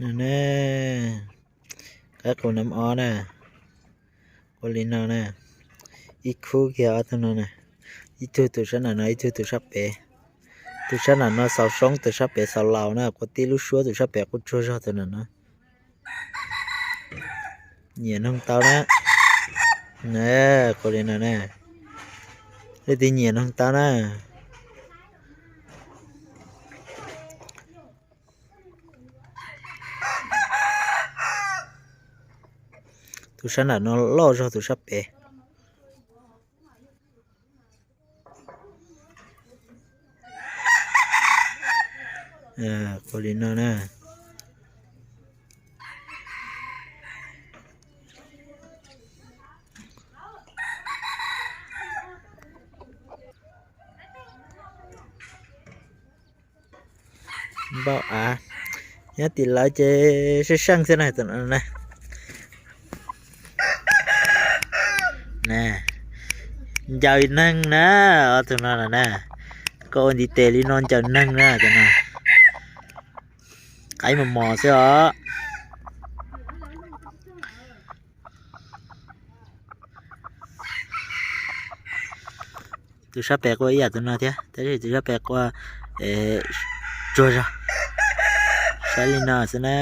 Ne, qaib qus nam ob na, ua li no na, ib khub kiag ob tug no na, ib tug tus sab nram no, ib tug tus sab pem. Tus sab nram no xaus soob, tus sab pem xaus laus na, quav tib lub suab, tus sab pem quaj tsuag zog tus nram no. Nyiam noog tau na. Ua li no na, leej twg nyiam noog tau na. Tus sab nram no loj zog tus sab pem. Ua li no na. Npau av, nyob tim lawv ces seej seej xwb na tus no na. Ncaws neeg na, ob tug no na. Koj ua ntiv tes li no ncaws neeg na tus no. Qaib mos mos xwb os. Tus sab pem quaj ib yam tus no thiab, tab sis tus sab pem quaj tsuag zog. Saib li no xwb na.